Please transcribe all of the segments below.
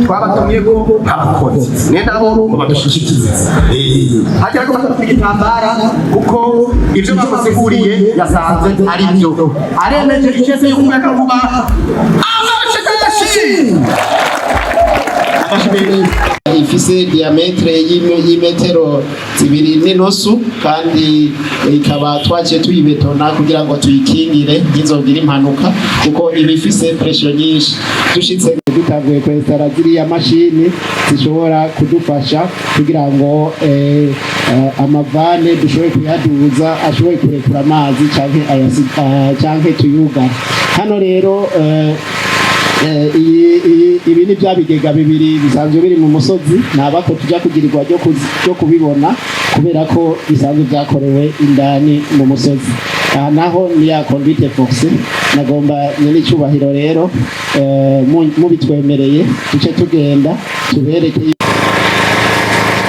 Twabatumye ko abakozi ni nabo badushikiriza hajya ko bafite igitambara, kuko ibyo bamusiguriye yasanze ari byo. Aremeje icese y'umuyaga nkuba. Amashi! Amashi menshi! Ifise diamètre y'imetero 2.5, kandi ikaba twaciye tuyibetona kugira ngo tuyikingire ntizogire impanuka, kuko iba ifise pression nyinshi. Dushitse dutanguye kwestara ziriya mashini zishobora kudufasha kugira ngo ama vannes dushobore kuyaduza, ashobore kurekura amazi canke tuyugara. Hano rero ibi ni bya bigega bibiri bisanzwe biri mu musozi. Ntabako tujya kugirirwa ryo kubibona, kubera ko bisanzwe byakorewe indani mu musozi. Aha naho ni ya conduite forcée. Nagomba nyene icyubahiro rero, mubitwemereye, duce tugenda tubereke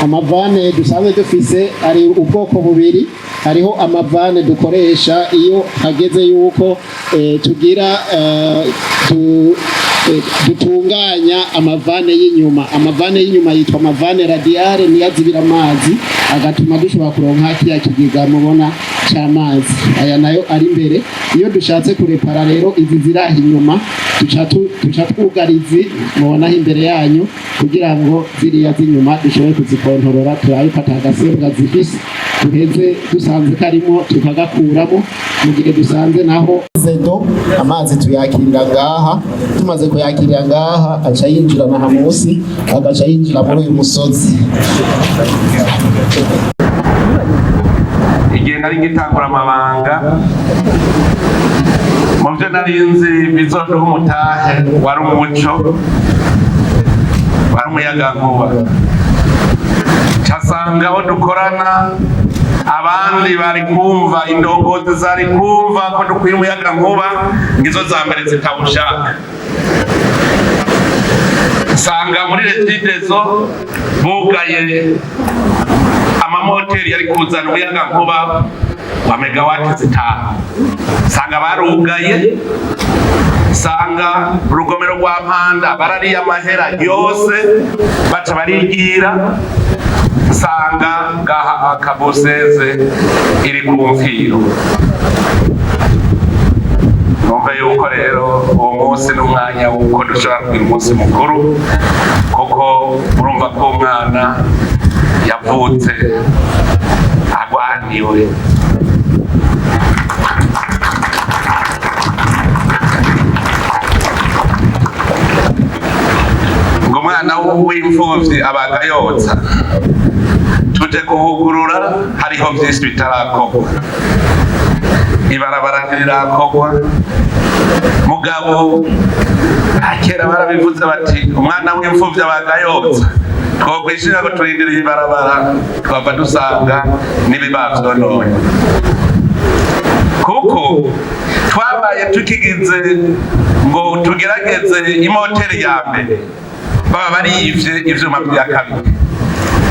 ama vannes dusanzwe dufise. Ari ubwoko bubiri. Hariho ama vannes dukoresha iyo hageze yuko tugira dutunganya ama vannes y'inyuma. Ama vannes y'inyuma yitwa ama vannes radiales, niyo azibira amazi, agatuma dushobora kuronka kiya kigega mubona c'amazi. Aya nayo ari imbere. Iyo dushatse kurepara rero izi ziraha inyuma, duca twugara izi mubonaho imbere yanyu, kugira ngo ziriya z'inyuma dushobore kuzikontorora, turabe ko ata gasembwa zifise. Duheze dusanze karimo tukagakuramo. Mu gihe dusanze naho zedo, amazi tuyakirira ngaha. Tumaze kuyakirira ngaha, aca yinjira na munsi, agaca yinjira muri uyu musozi. Igihe nari ngitangura amabanga, mu byo nari nzi bizoduha umutahe wari umuco, wari umuyagankuba. Casanga aho dukorana abandi bari kumva, indongozi zari kumva ko dukwiye umuyagankuba, ngizo za mbere zitawushaka. Nsanga muri Regideso bugaye amamoteri yari kuzana umuyagankuba wa megawati 5. Nsanga barugaye, nsanga urugomero rwa Mpanda barariye amahera yose, baca barigira. Nsanga ngaha akabuseze iri ku mfiro. Numva yuko rero uwo munsi n'umwanya w'uko dushobora kugira umunsi mukuru, kuko urumva ko umwana yavutse agwaniwe. Ngo umwana w'imfuvyi abaga yotsa. Tuje kuhugurura, hariho vyinshi bitarakorwa, ibarabara ntirirakorwa. Mugabo kera barabivuze bati: "Umwana w'imfuvyi abaga yotsa." Twokwishira ngo turindiriye ibarabara, twava dusanga n'ibibavyononye, kuko twabaye tukigize ngo tugerageze imoteri ya mbere, baba barivye ivyuma vya kabiri,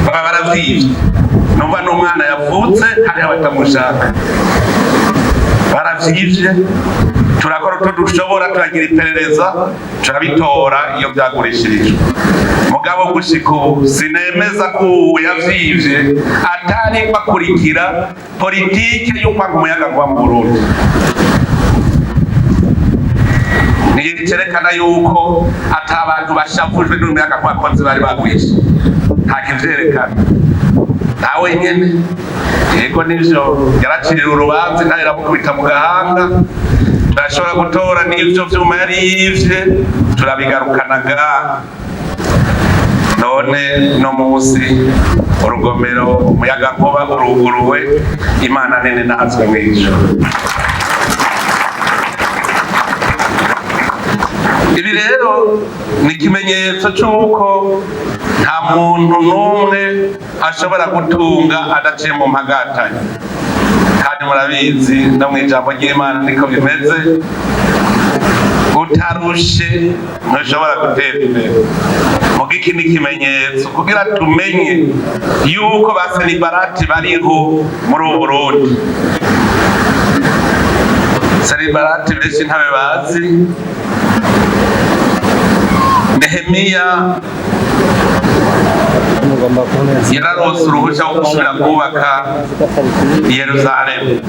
baba baravyivye. Numva n'umwana yavutse hariho abatamushaka, baravyivye. Turakora utwo dushobora, turagira iperereza, turabitora iyo vyagurishirijwe. Mugabo gushika ubu sinemeza ko ubu yavyivye atari bakurikira politike y'ukwanga umuyaga nkuba mu Burundi. Ni cerekana yuko ata abantu bashavujwe n'umuyaga nkuba abakozi bari bagwishe, nta kivyerekana. Nawe nyene, yego nivyo, yaraciriwe urubanza, intare iramukubita mu gahanga. Turashobora gutora n'ivyo vyuma yari yivye, turabigarukana ngaha. None no munsi urugomero umuyaga nkuba uruguruwe. Imana nene natwe mw'ijuru. Ibi rero ni ikimenyetso c'uko nta muntu n'umwe ashobora gutunga adaciye mu mpagatanya. Kandi murabizi, no mu ijambo ry'Imana niko bimeze: utarushe ntushobora gutera imbere. Muga iki ni ikimenyetso kugira tumenye yuko ba Sanibarati bariho muri ubu Burundi. Sanibarati benshi ntabe bazi. Nehemiya yararose uruhushya rwo gusubira kubaka i Yerusalemu,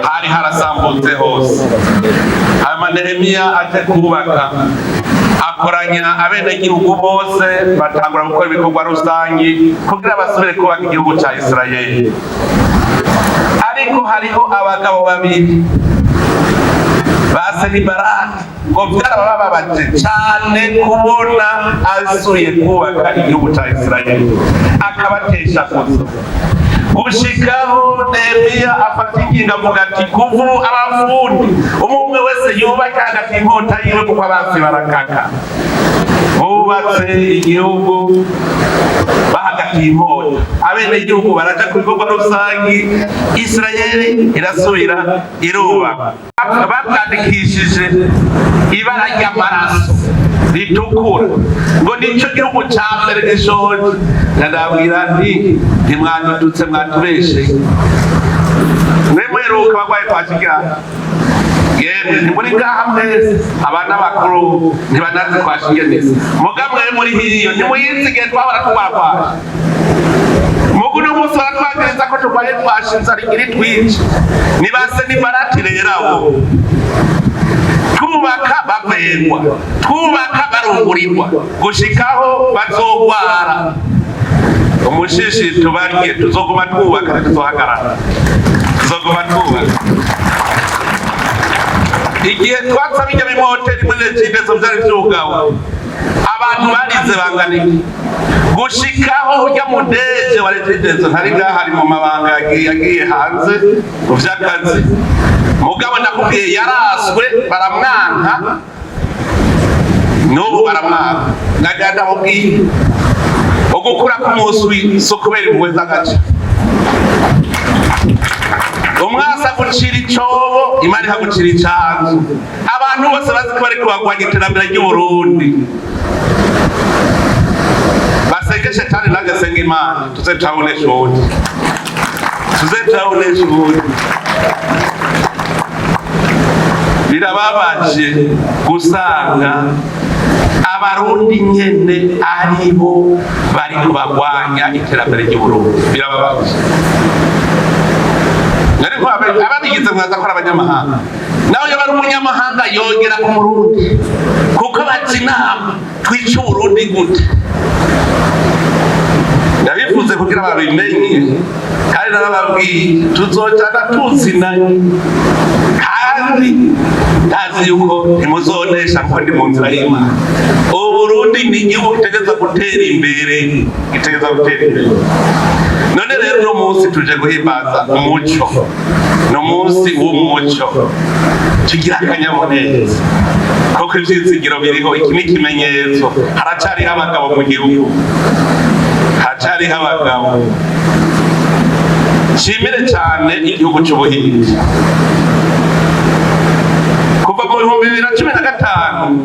hari harasambutse hose. Hanyuma Nehemiya aje kubaka, akoranya abenegihugu bose, batangura gukora ibikorwa rusangi kugira basubire kubaka igihugu ca Isirayeli. Ariko hariho abagabo babiri ba Senibarati, ngo vyarabababaje cane kubona asuye kubaka igihugu ca Isirayeli, akabatesha gusa. Gushikaho Nehemiya afata ingingo, avuga ati: "Kuva ubu abafundi, umwe umwe wese yubake hagati inkota yiwe, kuko abansi barakaka." Bubatse igihugu bahagatiye inkota, abenegihugu baraja ku bikorwa rusangi, Isirayeli irasubira irubaka. Babwandikishije ibara ry'amaraso ritukura, ngo nico gihugu ca mbere gishoje. Ndababwira nti: "Ntimwanudutse, mwatubesheye." Mwe muheruka bagwaye kwa Kigali, yemwe ntimuri ngaha mwese, abana bakuru ntibanazi kwa Shigenese. Muga mwe muri hiyo ntimuyizige, twahora tugwara kwaje. Mugu uno munsi baratwagiriza ko turwaye twashe, inzara igira itwice. Nibase nibarati rero abo twubaka bavegwa, twubaka barungurirwa, gushikaho bazogwara umushishi tubarye. Tuzoguma twubaka, ntituzohagarara, tuzoguma twubaka. Igihe twatsa bijya bimoteri muri Regideso vyari vyugawe, abantu barize bangana iki? Gushikaho ujya mu DG wa Regideso ntari ngaha, ari mu mabanga, yagiye hanze mu vy'akazi. Mugabo ndakubwiye, yaraswe, baramwanka, n'ubu baramwanka. Nagira ndamubwiye: ugukura k'umuswi si ukubera impuhwe z'agace. Umwasi agucira icobo, Imana ikagucira icanzu. Abantu bose bazi ko bariko bagwanya iterambere ry'Uburundi, basenge shetani, nange senga Imana. Tuze turabonesha uwundi, tuze turabonesha uwundi. Birababaje gusanga Abarundi nyene aribo bariko bagwanya iterambere ry'Uburundi, birababaje. Ariko ababigize mwaza ko ari abanyamahanga. Nawe iyo bari umunyamahanga yongera ku Murundi, kuko baca inama: twice Uburundi gute? Ndabivuze kugira babimenye, kandi narababwiye tuzocana tuzinanye, kandi ndazi yuko ntimuzonesha, kuko ndi mu nzira y'Imana. Uburundi ni igihugu gitegerezwa gutera imbere, gitegerezwa gutera imbere. None rero uno munsi tuje guhimbaza umuco, ni umunsi w'umuco, tugira akanyamuneza kuko ivyizigiro biriho. Iki ni ikimenyetso, haracariho abagabo mu gihugu, haracariho abagabo. Nshimire cyane igihugu c'Ubuhinde. Kuva mu 2015,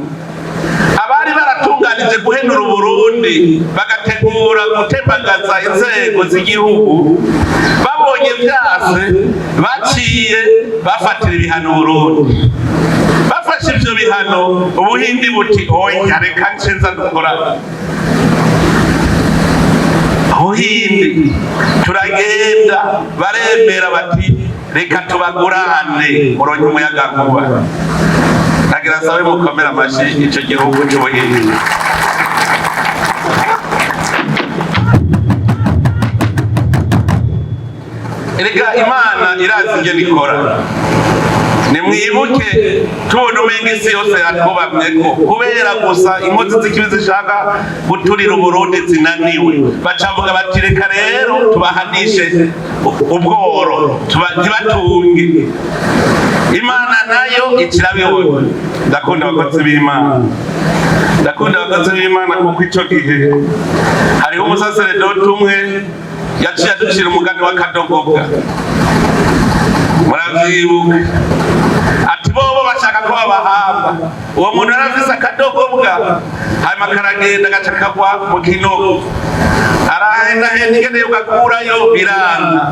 abari baratunganije guhenura Uburundi, bagategura gutembagaza inzego z'igihugu, babonye vyase, baciye bafatira ibihano Uburundi. Bafashe ivyo bihano, Ubuhindi buti: "Oya, reka ncenza dukora." Ubuhindi turagenda, baremera bati: "Reka tubagurane muronke umuyagankuba." Nagira sabe mukomere amashi ico gihugu c'Ubuhindi. Erega Imana irazi ingene ikora. Nimwibuke tubona umenga isi yose yatwubamyeko kubera gusa inkozi z'ikibi zishaka guturira Uburundi zinaniwe, bacavuga bati: "Reka rero tubahanishe ubworo, ntibatunge." Imana nayo ikirabibona. Ndakunda abakozi b'Imana, ndakunda abakozi b'Imana, kuko ico gihe hariho umusaseredoti umwe yaciye aducira umugani w'akadogobwa, muravyibuka, ati bobo bashaka ko babahamba. Uwo muntu yari afise akadogobwa, hanyuma karagenda gaca kagwa mu kinogo, arahendahenda ingene yogakurayo, biranga.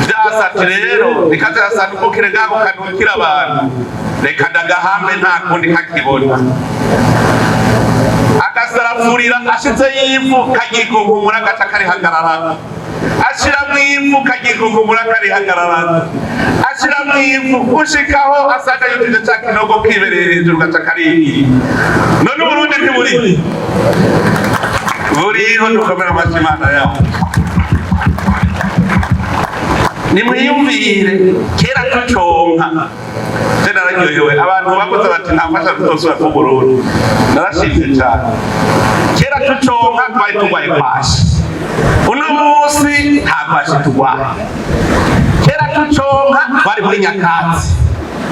Vyasa ati: "Rero nikaze hasandukukire ngaho kanukira abantu, reka ndagahambe, nta kundi kakibona." Agasarafurira ashizeyo ivu, kagikunkumura, gaca karihagararako. Ashiramwo ivu, kagikunkumura, karihagararako. Ashiramwo ivu gushikaho asanga yujuje ca kinogo, kibereye hejuru, gaca karigira. None Uburundi ntiburi buriho? Dukomera amashyi Imana yawe. Nimwiyumvire kera tuconka. Je nararyohewe, abantu bavuze bati nta mfasha tuzosubira ku Burundi. Narashimye cyane. Kera tuconka twari turwaye kwashi, uno munsi nta kwashi turwaye. Kera tuconka twari muri nyakatsi,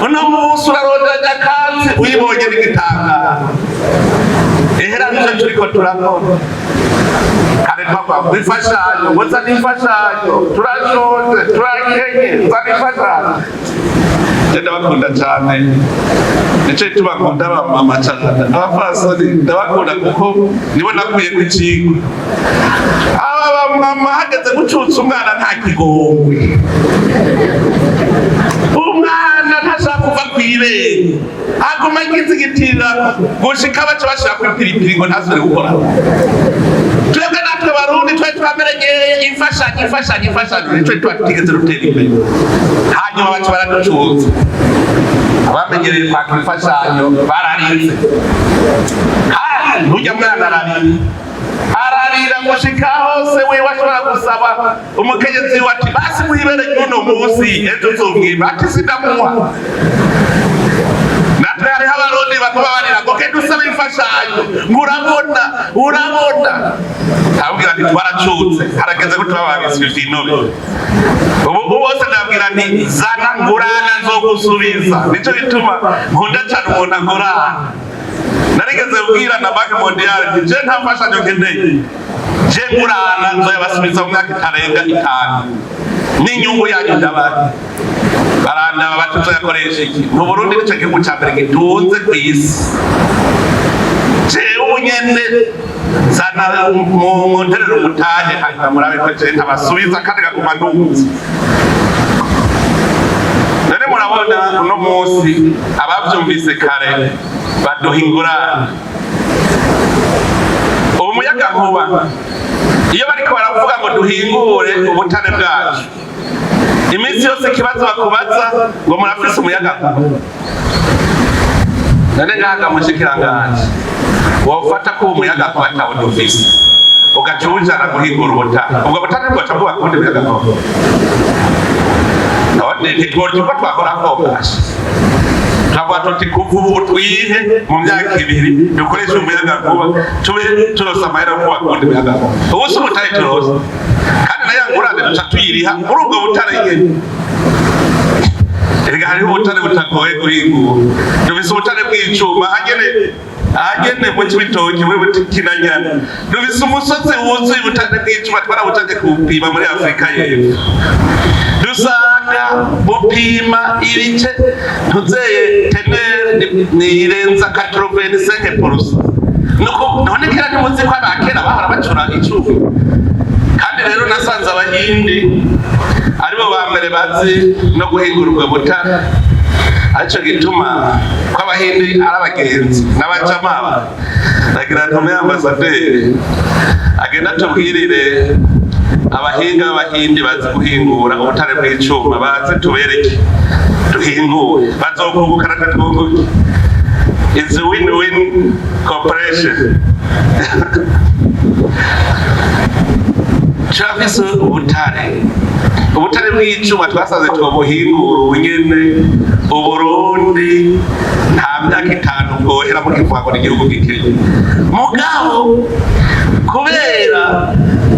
uno munsi urarondera nyakatsi uyibonye n'igitangaro. Ehera nico turiko turakora. Kare twakwa imfashanyo, ngo zana imfashanyo, turashonje, turakenye, zana imfashanyo. Je ndabakunda cyane, nico gituma nkunda abamama cyane, abapfasoni ndabakunda kuko nibo nakuye ku icigwa. Aba bamama hageze gucutsa umwana, nta kigongwe, umwana ntashaka kuva kw'ibere, aguma agizigitirira gushika baca bashira ku ipiripiri ngo ntasubire gukora. Twebwe natwe Barundi twari twamenyereye imfashanyo, imfashanyo, imfashanyo, nico tuba tutigeze dutera imbere. Hanyuma baca baraducuza. Abamenyereye kwaka imfashanyo bararize, kandi ntujya mwana ararira, ararira gushika hose wiwe ashobora gusaba umukenyezi wiwe ati: "Basi mwibere ry'uno munsi, ejo uzomwiba." Ati: "Sindamuha." Natwe hariho Abarundi baguma barira ngo genda usaba imfashanyo, ngo urabona, urabona. Ababwira nti twaracutse, harageze ko tuba babisubije inobe. Ubu bose ndababwira nti: "Zana, ngurana, nzogusubiza." Nico gituma nkunda cyane umuntu angurana. Narigeze kubwira na Banque mondiale nti: "Je nta mfashanyo nkeneye, je ngurana, nzoyabasubiza mu myaka itarenga 5 n'inyungu yanyu ndabaha." Barandaba bati: "Uzoyakoresha iki?" Mu Burundi nico gihugu ca mbere gitunze ku isi. Jewe ubu nyene zana mu nterero umutahe, hanyuma murabe ko je ntabasubiza kandi gaguma ntunze. None murabona uno munsi abavyumvise kare baduha ingurane. Ubu muyagankuba, iyo bariko baravuga ngo duhingure ubutare bwacu, iminsi yose ikibazo bakubaza ngo: "Murafise umuyagankuba?" None ngahaga mushikiranganje, wofata ko umuyagankuba atawo dufise, ugaca uwujana guhingura ubutare, ubwo butare bwoca bwubaka ubundi muyagankuba? None ntitworya uko twahora kogasha? Turavuga tuti: "Kuva ubu twihe mu myaka 2 dukoreshe umuyagankuba, tube turose amahera yo kubaka ubundi muyagankuba." Ubu si ubutare turose, kandi na ya ngurane duca tuyiriha muri ubwo butare nyene. Erega hariho ubutare butagoye guhingura. Dufise ubutare bw'icuma hagene ahagene mu Cibitoki, muri Bukinanyana. Dufise umusozi wuzuye ubutare bw'icuma, twarabucaje kuwupima muri Afurika y'Epfo, dusanga bupima ibice ntuzeye teneur nirenza 85%. Nuko none kera ntimuzi ko abakera bahora bacura icuma? Kandi rero nasanze Abahindi aribo ba mbere bazi no guhingura ubwo butare. Arico gituma ko Abahindi ari abagenzi n'abajama. Nagira ntume ambasaderi agenda tubwirire abahinga b'Abahindi bazi guhingura ubutare bw'icuma, baze tubereke duhingure, bazokunguka natwe twunguke. It's a win-win cooperation. Turafise ubutare, ubutare bw'icuma twasanze twobuhingura ubunyene. Uburundi nta myaka 5 bwohera mu kivuga ngo ni igihugu gikenye. Mugabo kubera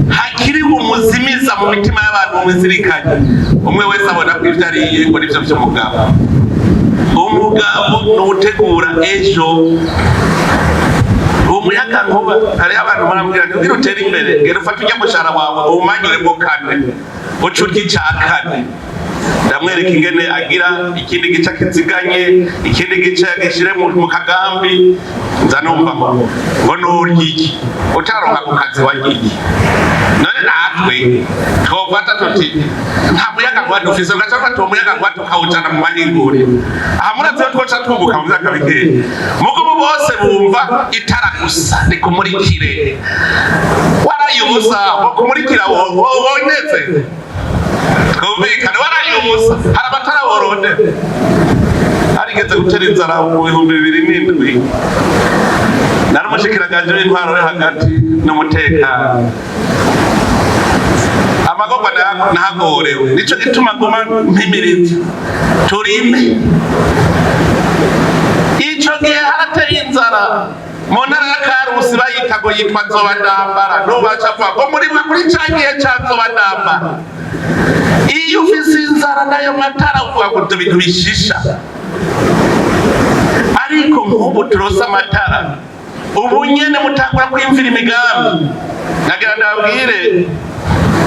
hakiri umuzimiza mu mitima y'abantu, muzirikanye, umwe wese abona ko ivyo ariye ngo nivyo vy'umugabo. Umugabo ni uwutegura ejo. Umuyaga nkuba, hariho abantu barambwira nti: "Kugira utere imbere, genda ufate urya mushahara wawe uwumanyuremo kane, uce urya ica kane." Ndamwereka ingene agira ikindi gice akiziganye, ikindi gice agishire mu kagambi. Nza numva ngo nurya iki utaronka ku kazi warya iki? None natwe twofata tuti nta muyaga nkuba dufise, ugaca ufata uwo muyaga nkuba tukawujana mu mahinguriro. Aha murazi ko twoca twunguka mu myaka mikeya. Mugubu bose bumva itara gusa rikumurikire. Waraye ubusa, kumurikira wonyeze, twumvikane. Waraye ubusa, hari amatara worondera. Harigeze gutera inzara mu 2007, nari umushikiranganje w'intwaro yo hagati n'umutekano. Amagorwa nahagorewe, nico gituma nguma mpimiriza turime. Ico gihe harateye inzara mu ntara ya Karusi, bayita ngo yitwa Nzobandambara. Nubaca avuga ngo murimwa kuri ca gihe ca Nzobandambara. Iyo ufise inzara nayo matara uvuga ngo ivyo bintu bishisha. Ariko nk'ubu turose amatara, ubu nyene mutangura kwiyumvira imigambi. Nagira ndababwire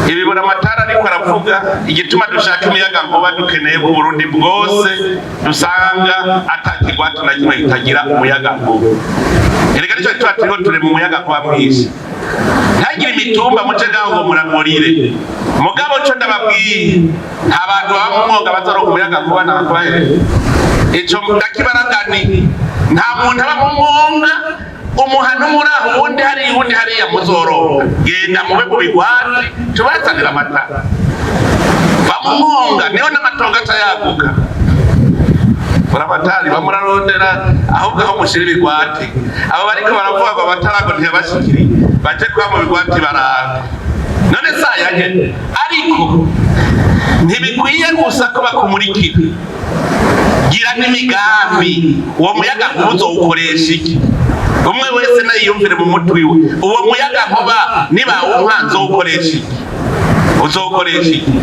ibibura amatara, ariko aravuga igituma dushaka imiyaga nkuba. Dukeneye ko Burundi bwose dusanga ata kigwati na kimwe kitagira umuyaga nkuba. Erega nico gituma turiko turi mu muyaga nkuba mwinshi. Ntagire imitumba muce ngaho ngo muramurire. Mugabo co ndababwiye, nta bantu baba mu mwonga bazoronka umuyaga nkuba. Nabahe ico ndakibaragani, nta muntu aba mu mwonga, umuhano muri aho, uwundi hariya, uwundi hariya. Muzoronka, genda mube mu bigwati, tubazanira amatara. Va mu mwonga, niho n'amatongo aca yaguka. Buramatari bamurarondera ahubwo aho mushira ibigwati. Abo bariko baravuga ngo amatara ngo ntiyabashikiriye, baje kuba mu bigwati barabe. None saya nyene, ariko ntibikwiye gusa ko bakumurikira, gira n'imigambi. Uwo muyaga nkuba uzowukoresha iki? Umwe wese nayiyumvire mu mutwe iwe: uwo muyaga nkuba nibawumpa nzowukoresha iki? Uzowukoresha iki?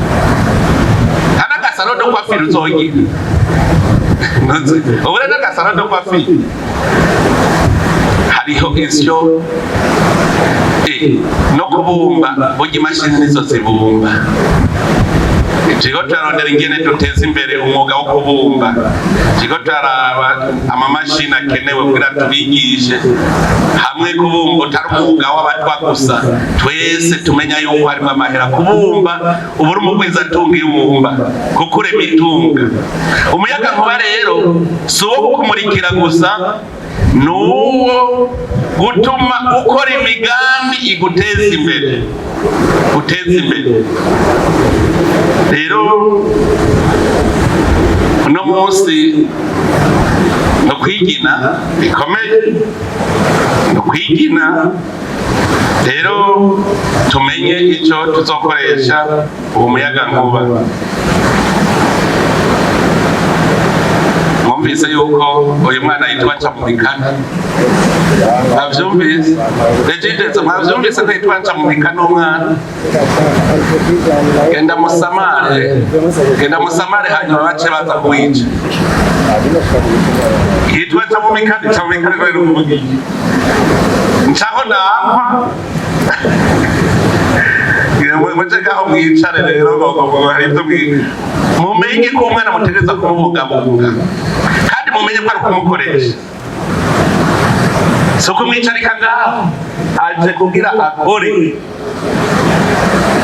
Nta n'aga salon de coiffure uzogira. Ubu rero n'aga salon de coiffure hariho insyo no kubumba. Burya imashini nizo zibumba. Turiko turarondera ingene duteza imbere umwuga wo kubumba. Turiko turaraba amamashini akenewe kugira tubigishe hamwe kubumba utari umwuga w'abatwa gusa. Twese tumenya yuko harimo amahera kubumba. Ubu uri umugwizatunga iyo ubumba, kuko urema itunga. Umuyaga nkuba rero si uwo kukumurikira gusa, ni uwo gutuma ukora imigambi iguteza imbere, uteza imbere. Rero uno munsi no kwigina bikomeye, no kwigina. Rero tumenye ico tuzokoresha uwo muyaga nkuba. Mwumvise yuko uyu mwana yitwa Ncamumikana? Mwavyumvise Regideso? Mwavyumvise ko yitwa Ncamumikana? Umwana genda musamare, genda musamare, hanyuma bace baza kuwica. Yitwa Ncamumikana. Ncamumikana rero kuvuga iki? Ncaho nankwa muje ngaho mwicare. Rero ngo hari ibyo mumenye ko umwana mutegereza kumubungabunga, kandi mumenye ko ari ukumukoresha, si ukumwicarika ngaho. Aje kugira akore.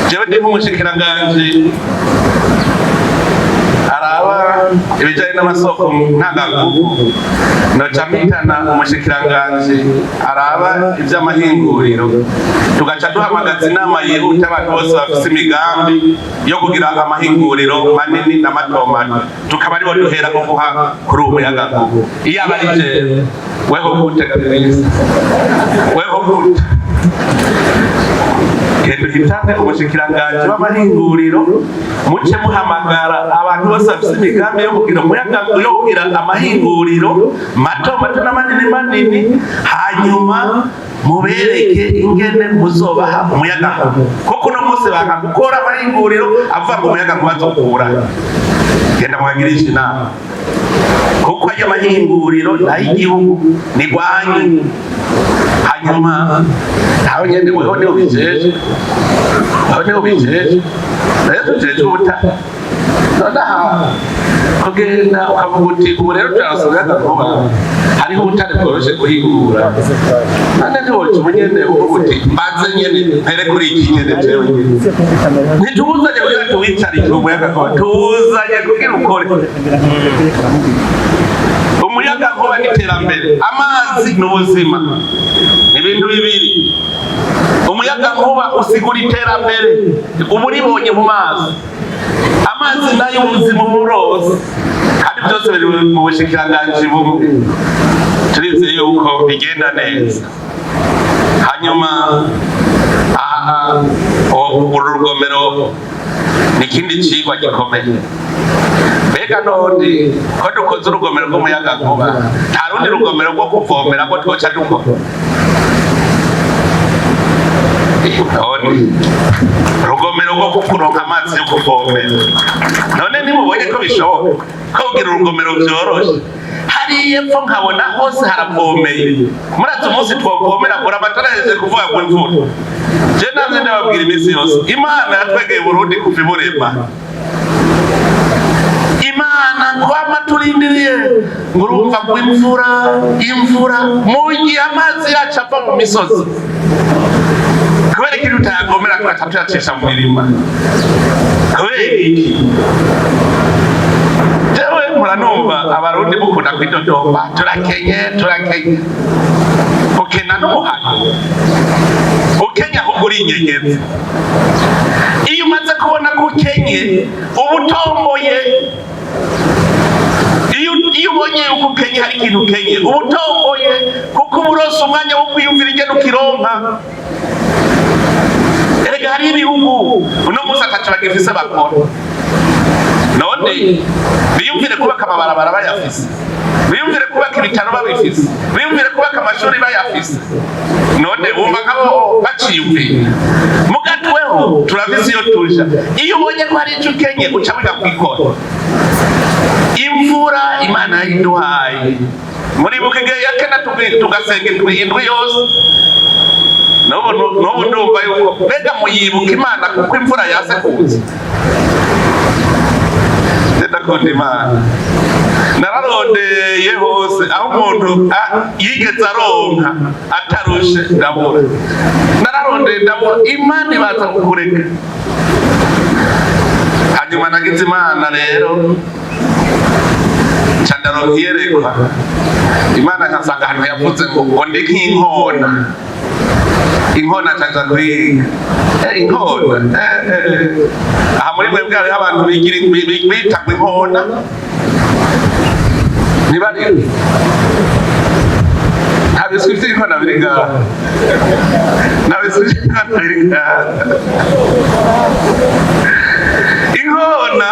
Jewe ndi nk'umushikiranganji araba ibijyanye n'amasoko ntanganguvu, noca mpitana umushikiranganji araba iby'amahinguriro, tugaca duhamagaza inama yihuta abantu bose bafise imigambi yo kugira amahinguriro manini na mato mato, tukaba aribo duhera ko guha kuri ubu muyagankuba. Iyo aba ari jewe, weho gute kabisa? Weho gute? Genda uhitane umushikiranganji w'amahinguriro, muce muhamagara abantu bose bafise imigambi yo kugira umuyaga, yo kugira amahinguriro mato mato n'manini manini, hanyuma mubereke ingene muzobaha umuyaga, kuko uno munsi banga gukora amahinguriro avuga ngo umuyaga nkuba azokura. Genda mubagirishe inama, kuko ayo mahinguriro n'ay'igihugu ni gwanyu. Hanyuma aho nyene weho niho bijeje, aho niho bijeje. Nayo tujejwe ubutare. Nonaha kugenda ukavuga uti ubu rero turaronse umuyagankuba, hariho ubutare bworoshe guhingura, none ntiwoca ubu nyene uvuga uti mbanze nyene mpere kuri iki nyene? Jewe nyene ntituzanye kugira tuwicarike umuyagankuba, tuzanye kugira ukore. Umuyagankuba n'iterambere, amazi ni ubuzima, ni ibintu bibiri. Umuyagankuba usigura iterambere, uba uribonye mu mazi. Amazi nayo ubuzima uburose, kandi byose biri mu bushikiranganji bumwe. Turizeye yuko bigenda neza. Hanyuma aha uru rugomero ni ikindi cigwa gikomeye. Mbega none ko dukoze urugomero rw'umuyagankuba, nta rundi rugomero rwo kuvomera ko twoca dukora? None urugomero rwo kuronka amazi yo kuvomera, none ntimubonye ko bishoboka ko kugira urugomero vyoroshe? Hariya epfo nkabona hose haravomeye. Murazi umunsi twovomera kure amatara ahejeje kuvuga ngo imvura. Je namye ndababwira iminsi yose, Imana yatwegeye Burundi kuva iburema. Imana kwama turindiriye ngo urumva ngo imvura, imvura, mu gihe amazi yacu ava mu misozi. Kubera ikintu tutayagomera, tugaca tuyacisha mu mirima, kubera iki? Jewe muranumva Abarundi mukunda kwidodomba: "Turakenye, turakenye." Ukena n'umuhano ukenya, ahubwo urinyegeza. Iyo umaze kubona ko ukenye, uba utomboye. Iyo ubonye yuko ukenye, hari ikintu ukenye, uba utomboye, kuko uba uronse umwanya wo kwiyumvira ingene ukironka. Erega hariho ibihugu uno munsi ataco bagifise bakora. None biyumvire kubaka amabarabara bayafise, biyumvire kubaka ibitaro babifise, biyumvire kubaka amashuri bayafise, none wumva nkabo baciyumvira? Mugatweho turafise iyo tuja. Iyo ubonye ko hari ico ukenye, uca wiga kwikora. Imvura Imana yayiduhaye. Muribuka igihe yakena, tugasenga indwi, indwi yose. N'ubu ndumva yuko mbega muyibuka Imana kuko imvura yase kuza. Ndakunda Imana. Nararondeye hose aho umuntu yigeze aronka atarushe, ndabura. Nararondeye, ndabura. Imana ibaza kukureka. Hanyuma nagize Imana rero, nca ndaronka iyerekwa. Imana nkasanga ahantu yavuze ngo ndi nk'inkona. Inkona, ncaja kwiga. Inkona. Aha muri mwebwe hariho abantu bigira bitagwa inkona? Ntibari nta biswi vy'inkona biri ngaha, nta biswi vy'inkona biri ngaha. Inkona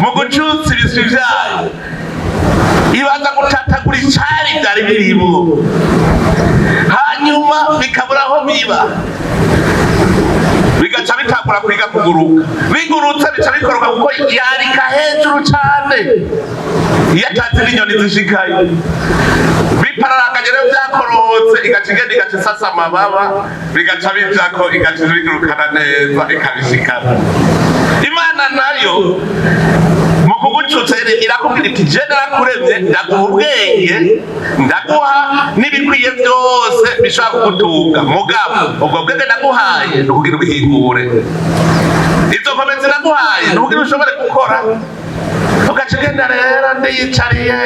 mu gucutsa ibiswi vyayo ibanza gutatagura icari vyari birimwo, hanyuma bikabura aho biba, bigaca bitangura kwiga kuguruka. Bigurutse bica bikoroka, kuko yarika hejuru cane iyo atazi n'inyoni zishikayo. Bipararanganye rero vyakorotse, igaca igenda, igaca isasa amababa, bigaca bijako, igaca bigurukana neza, ikabishikana. Imana nayo mu kugucutsa irakubwira iti: "Je narakuremye, ndaguha ubwenge, ndaguha n'ibikwiye byose bishobora kugutunga. Mugabo ubwo bwenge ndaguhaye ni ukugira ubihingure, izo nkomezi naguhaye ni ukugira ushobore gukora." Ugaca ugenda rero. Ndiyicariye,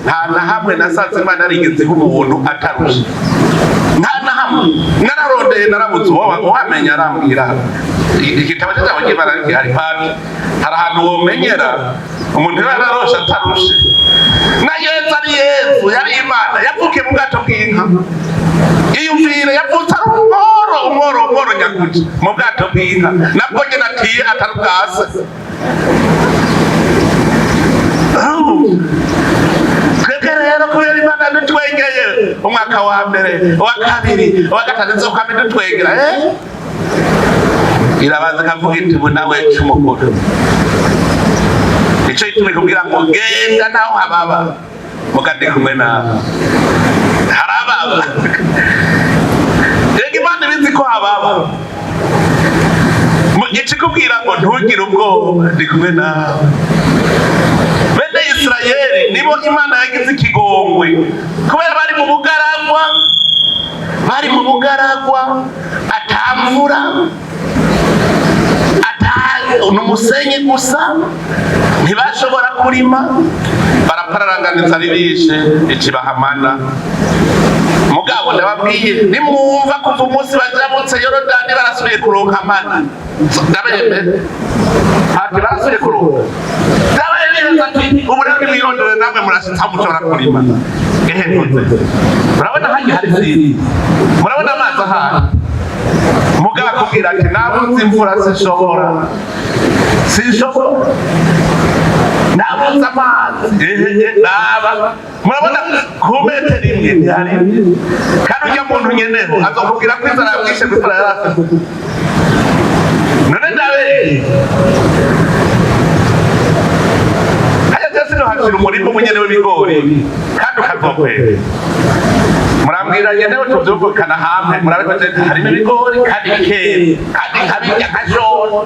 nta na hamwe nasanze Imana yarigeze umuntu atarusha, nta na hamwe. Nararondeye, narabuze. Uwo uhamenya arambwira. Igitabo cy'ijambo ry'Imana gihari pati, hari ahantu womenyera umuntu yari yararoshe atarushe. Na Yesu ari Yesu, yari Imana, yavukiye mu bwato bw'inka. Iyumvire, yavutse ari umworo, umworo, umworo nyakuja mu bwato bw'inka, nabwo nyine atiye atari ubwase. Twebwe rero kubera Imana dutwengeye umwaka wa mbere, uwa kabiri, uwa gatatu, izokwama idutwengera. Irabanza ikavuga iti: "Ubu nawe cumukuru." Nico ituma ikubwira ngo genda naho hababa, muga ndi kumwe nawe. Harababa rega, Imana ibizi ko hababa. Ikikubwira ngo ntugire ubwoba, ndi kumwe nawe. Bene Isirayeli nibo Imana yagize ikigongwe kubera bari mu bugaragwa, bari mu bugaragwa, atamvura, ata n'umusenyi gusa, ntibashobora kurima, barapararanganiza ribishe ikibahamana. Mugabo ndababwiye, nimwumva kuva umunsi bajabutse Yorodani barasubiye kuronka amana, ndabembe ati barasubiye kuronka. Ndabaye neza ati ubu rero nimwirondore namwe, murashitse aho mushobora kurima. Ehe, ntuze murabona hajya hari siri, murabona amazi ahari. Mugabo akubwira ati nabuze imvura, sinshobora, sinshobora, nabuze amazi. Ehehe, raba, murabona ku metero imwe ntihari. Kandi ujya muntu nyeneho azokubwira ko inzara yamwishe gukora yarase. None ndabe hajya byose, nohashira umurima umunyene w'ibigori kandi ukazokwera. Murambwira nyenewe tuvyumvikana hamwe, murabe ko harimo ibigori kandi bikera kandi nkabirya nkashora.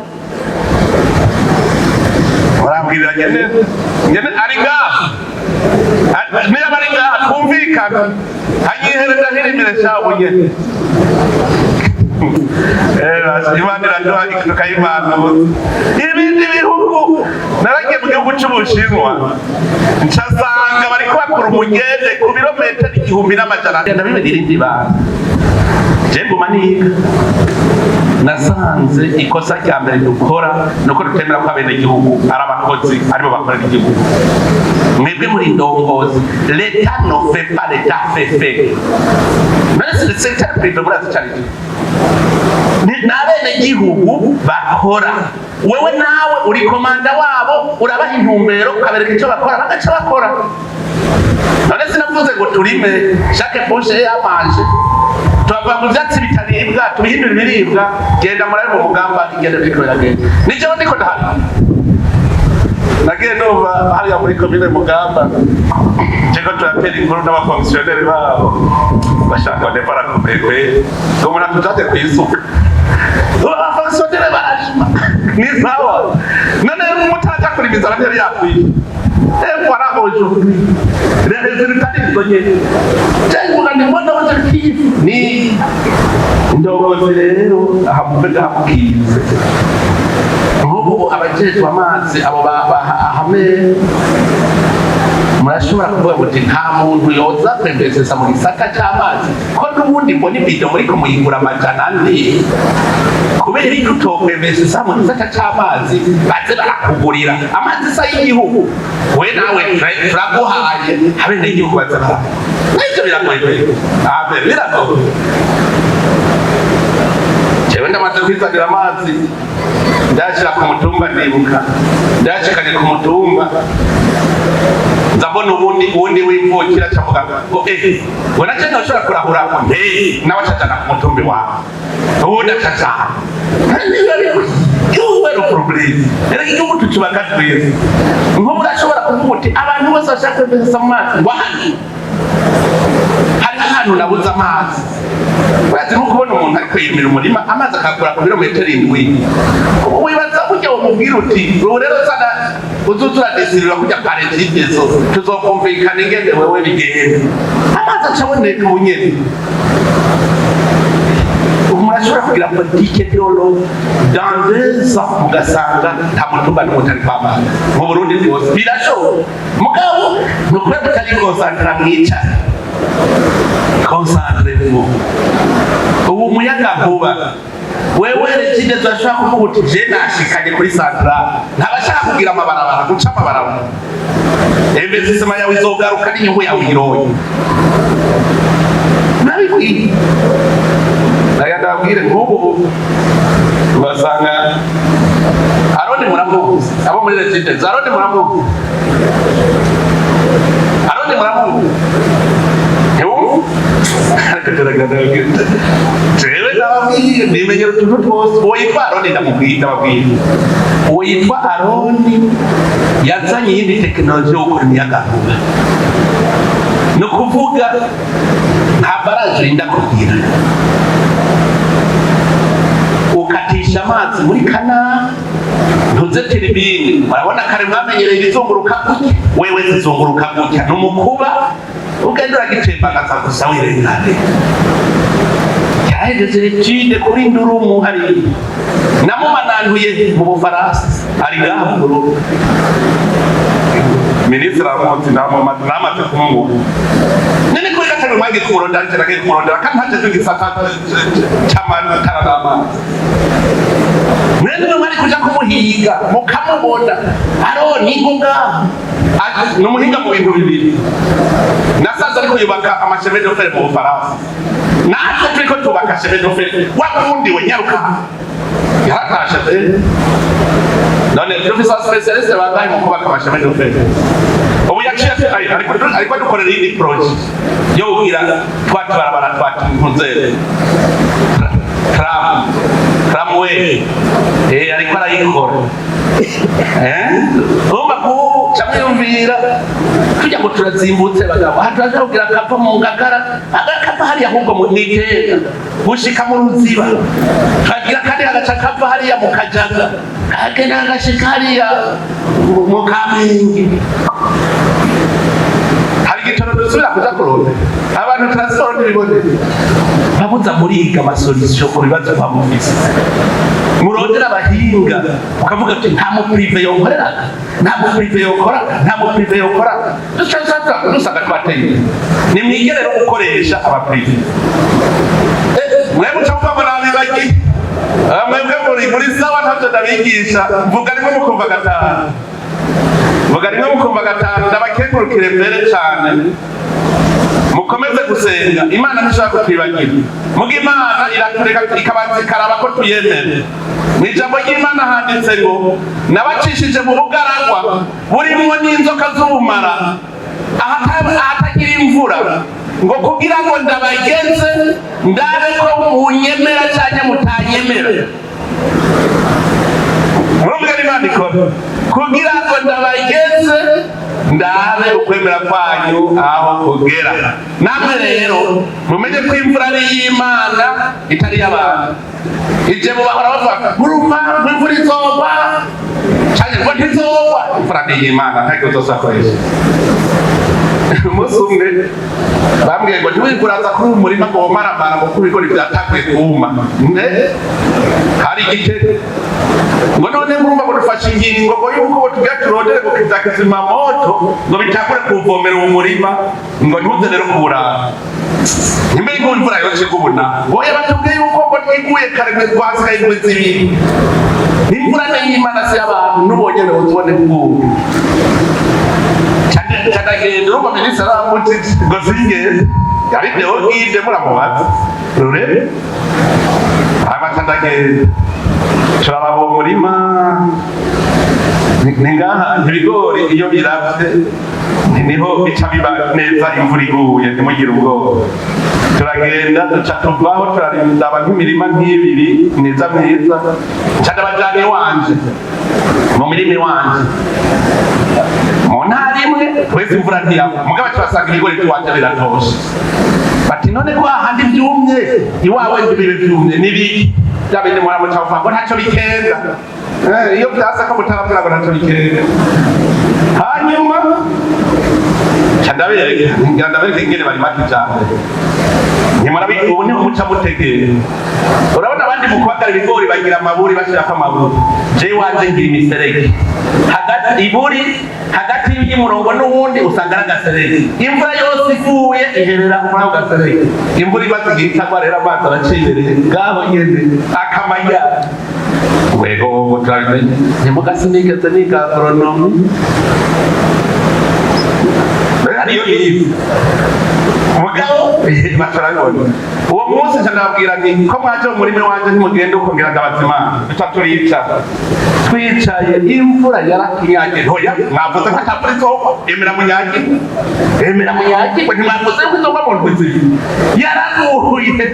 Murambwira nyene nyene ari ngaha. Niba ari ngaha twumvikana, anyihereza hirimire shabu nyene. Imana iraduha tukayimanuza. Ibindi bihugu, naragiye mu gihugu c'Ubushinwa, ncasanga bariko bakora umugende ku birometero 1400. Ndabibera irindi banga, je nguma niga. Nasanze ikosa rya mbere dukora nuko tutemera ko abenegihugu ari abakozi, aribo bakorera igihugu. Mwebwe muri ndongozi, l'État ne fait pas, l'État fait fait. None c'est le secteur privé, murazi cyane ni abenegihugu bakora. Wewe nawe uri komanda wabo, urabaha intumbero, ukabereka icyo bakora, bagaca bakora. None sinavuze ngo turime, chaque poche yamanje, turava mu vyatsi bitaribwa tubihindura ibiribwa. Genda murabe mu Mugamba ingene biriko biragenda. Nijewe ndiko ndahari, nagiye numva hariya muri komine Mugamba turiko turatera inkuru n'abafonctionnaires babo, bashaka ne barakomeye kweri, ngo umuntu atujate kwisuka. Abafonctionnaires barashima, ni sawa. None mutaja kurima, inzara ntiyari yakwiye. Et voilà aujourd'hui les résultats ni nyene. Cyangwa ni mbona objectif ni indongozi rero aha muve gahamukize. Nk'ubu abajejwe amazi abo hamwe murashobora kuvuga muti nta muntu yoza kwemezeza mu gisata c'amazi, ko n'ubundi mbona ibido muriko muyigura 400, kubera iyo utokwemezeza mu gisata c'amazi baze barakugurira amazi sa y'igihugu. We nawe turaguhaye, abenegihugu baze barakugura. Nivyo biragoye, abe biragoye. Jewe ndamaze kwizanira amazi, ndayashira ku mutumba. Ndibuka ndayashikanye ku mutumba, nza mbona ubundi uwundi w'imvukira acavuga ngo eh, ngo naje ntoshobora kurahura, ngo nte nawe acajana ku mutumbi wawe, uwundi acajana. Igihugu le problème rero, igihugu tucubaka twese. Nk'ubu urashobora kuvuga uti abantu bose bashaka kwemeza amazi, ngo hano hari ahantu nabuze amazi. Urazi nko kubona umuntu ariko yimira umurima, amazi akakura ku birometero 7, wibaza burya wamubwira uti ubu rero zana uzuza uradesirira kujya kwa Regideso, tuzokumvikana ingene wewe bigenda, amazi acaboneka ubunyene. Ubu murashobora kugira politique de l'eau, dans 2 ans mugasanga nta mutumba n'umwe utari kw'amazi mu Burundi bwose. Birashoboka, mugabo ni ukubera mutari concentré. Mwicara, concentrez-vous. Ubu umuyaga nkuba, wewe Regideso urashobora kuvuga uti je nashikanye kuri centrale, ntabashaka kugira amabarabara, guca amabarabara, investissement yawe izogaruka n'inyungu yawe iroye. Nabikwiye naga ndababwire, nk'ubu basanga Aroni, muramuzi, abo muri Regideso, Aroni muramuzi, Aroni muramuzi. Ntiwumva? Jewe ndababwiye, nimenyera utuntu twose. Uwo yitwa Aroni, ndamubwiye, ndababwiye, uwo yitwa Aroni yazanye iyindi tekinoloji yo gukora imiyagankuba. Ni ukuvuga nta barrage urinda kugira, ukatisha Yinjije amazi muri canal, ntuze turbine. Murabona kare mwamenyereye ibizunguruka gutya, wewe zizunguruka gutya, ni umukuba ugenda uragitembagaza gusa wirengane. Yahejeje étude kuri Ndurumu hariya, namumanantuye mu Bufaransa, ari ngaha mu Burundi. Minisitiri aramuzi, namaze kumubona. None kuri gatanu mwagiye kumurondera, nje nagiye kumurondera kandi ntajeje igisata c'amatara n'amazi. Mwene mwari kuja kumuhiga mukamubona, aroni ingo ngaha. Ni umuhinga mu bintu bibiri. Nasanze ariko yubaka ama chemins de fer mu Bufaransa, natwe turiko tubaka chemin de fer. Wa wundi we nyaruka yaratashe pe. None dufise spécialiste bangahe mu kubaka ama chemins de fer? Ubu yaciye ariko adukorera iyindi projet yo kugira twa tubarabara twa ntuze tram, tramway, ariko arayikora. Urumva ko camwiyumvira tujya ngo turazimbutse bagabo, aha turaja kugira akava mu Ngagara, akava hariya ahubwo mw'Itega gushika mu Ruziba, kagira kandi agaca kava hariya mu Kajaga, kagenda kagashika hariya mu Kamenge. Hari igitoro dusubira kuja kurondera abantu, transport ntibiboneke. Babuza muriga ama solutions ku bibazo muba mufise, murondera abahinga, ukavuga ati nta mu privé yonkoreraga, nta mu privé yokora, nta mu privé yokora. Duca dusanga twateye. Nimwige rero gukoresha aba privé. Mwebwe uca muva ngo nabibagiye. Mwebwe muri sawa, ntavyo ndabigisha. Mvuga rimwe mukumva gatanu, mvuga rimwe mukumva gatanu. Ndabakengurukire mbere cane, mukomeze gusenga. Imana ntishobora kutwibagira, muga Imana iratureka ikabanza ikaraba ko tuyemere. Mu ijambo ry'Imana handitse ngo nabacishije mu bugaragwa burimwo n'inzoka z'ubumara, ahatagira imvura, ngo kugira ngo ndabagenze ndabe ko munyemera cyangwa mutanyemera. Murumva n'Imana ikora kugira ngo ndabagenze ndabe ukwemera kwanyu aho kugera. Namwe rero mumenye ko imvura ari iy'Imana, itari iy'abantu. Ije mu bahora bavuga murumva ngo imvura izogwa canke ngo ntizogwa. Imvura ni iy'Imana, ntacyo uzosakoresha. Umunsi umwe bambwiye ngo ntiwiguraza kuri uyu murima ngo womaramara, ngo kuko ibigori byatanguye kuma. Ne hari igitego ngo none murumva ngo dufashe ingingo ngo yuko ngo tugira turondere ngo kiza kizimyamoto ngo bitangure kuwuvomera uwo murima, ngo ntuze rero kuwuraba nimba ngo imvura yose kubona. Oya, batubwiye yuko ngo iguye kare ngo hasigaye indwi 2. Imvura ni y'Imana, si y'abantu. N'ubonye uzibone bw'ubu candagenda. Urumva minisitiri aramutse ngo singende, yari Deogide, muramubaza rurebe. Hama candagenda, turaraba uwo murima. Ni ngaha ibigori iyo biravye niho bica biba neza imvura iguye, ntimugire ubwoba. Turagenda, duca tuvaho, turarindaba nk'imirima nk'ibiri myiza myiza. Nca ndabajana iwanje, mu mirima iwanje mu ntara imwe. Twese imvura ntiyagwa, mugabo turasanga ibigori by'iwanje biratoshe. Bati none ko hahandi byumye, iwawe ntibibe byumye, nibiki? Bya bindi muramuca muvuga ngo ntacyo bikenda. Iyo byasa ko mutarabwira ngo ntacyo bikenda. Hanyuma nca ndabereka, ngira ndabereka ingene barima kijambere. Ntimurabi, ubu niho muca mutegera. Urabona abandi mu kubagara ibigori bagira amaburi, bashirako amaburi. Jewe iwanje ngira imiserege hagati, iburi hagati y'umurongo n'uwundi usanga ari agaserege. Imvura yose iguye iherera muri ako gaserege. Imvura imaze igihe itagwa rero, amazi aracibereye ngaho nyene akamanya. Wego ngo turabimenye, ntimugasi nigeze niga agronomie, ariyo nize, mugabo baturabibona. Uwo munsi nca ndababwira nti ko mwaje mu murima wanje, ntimugenda uko, ngira ndabaza Imana. Duca turicara, twicaye, imvura yaratunyagiye. Hoya, mwavuze ko atamvura izogwa, emera munyagirwe, emera munyagirwe. Ntimwavuze ko izogwa mu ndwi 2? Yaraguye.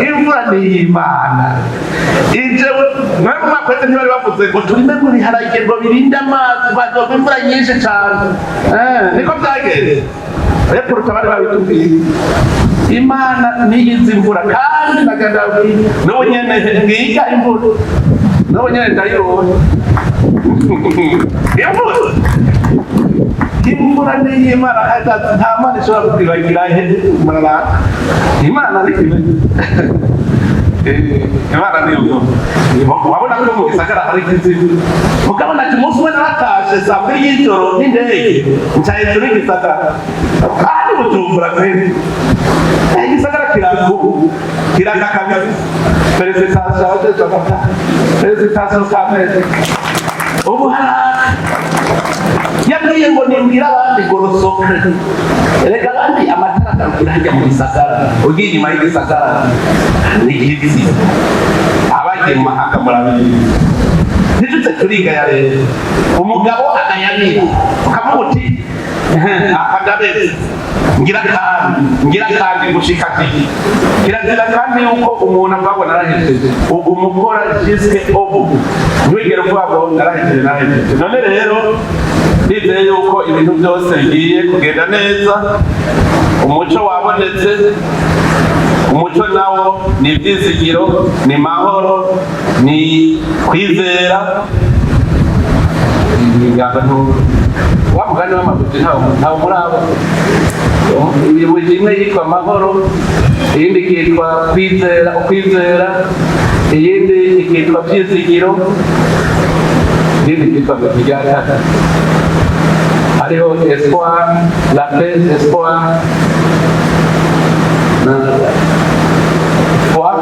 Imvura ni iy'Imana. Ijewe mwari mu mwaka wese ntibari bavuze ngo turime mu biharage ngo birinde amazi, bazogwa imvura nyinshi cane. Niko byagenze. Ariko bari babitubwiye, Imana niyizi imvura, kandi nagenda n'ubu nyene ngiga imvura, n'ubu nyene ndayibonye imvura. Imvura ni iy'Imana, nta Mana ishobora kukwibagira. He muraraka, Imana ni Imana ni wabona ko mu gisagara hari ikizibu. Mugabona ati umunsi umwe naratashe saa 2 y'ijoro n'indege, nca hejuru y'igisagara kandi Bujumbura kweri. Igisagara kiragu kiraka kabisa. Félicitations abajejwe amatara, félicitations kameze. Ubu haraka yabwiye ngo nimbwira abandi ngo rusoke. Reka abandi amatara agarukira hajya mu gisagara, ugiye inyuma y'igisagara ni igiti. Abagiye mu mahanga murabizi, ntitutse turigaya. Rero umugabo agayabira ukavuga uti akagabeze ngira kandi, ngira kandi gushika kiki. Kirazira kandi yuko umuntu avuga ngo narahejeje. Uguma ukora jusque au bout, ntiwigere uvuga ngo narahejeje, narahejeje. None rero nizeye yuko ibintu byose bigiye kugenda neza. Umuco wabonetse, umuco nawo ni ibyizigiro, ni mahoro, ni kwizera. Wa mugani w'amabuji, ntawo muri abo. Ibuji imwe yitwa amahoro, iyindi ikitwa kwizera, ukwizera, iyindi ikitwa byizigiro, iyindi ikitwa irya gatatu. Hariho espoir, la paix, espoir na foi,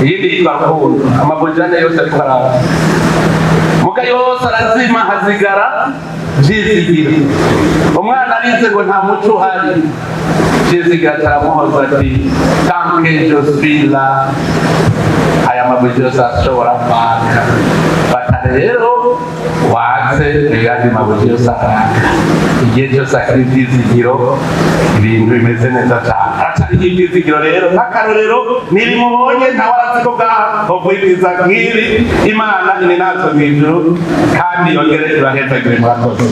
iyindi yitwa rukundo. Amabuji ane yose ariko araza, muga yose arazima, hazigara vyizigiro. Umwana arize ngo nta muco uhari, Vyizigiro ataramuhoza ati: "Tant que je suis là, aya mabuji yose ashobora kwaka." Fata rero watse, ayandi mabuji yose araka. Igihe cyose akiri ivyizigiro, ibintu bimeze neza cyane. Aracariho ivyizigiro rero nk'akarorero ntibimubonye, ntawe arazi ko bwaha hovuye ibyiza nk'ibi. Imana ini natwe mw'ijuru kandi yongere ibahezagire. Murakoze.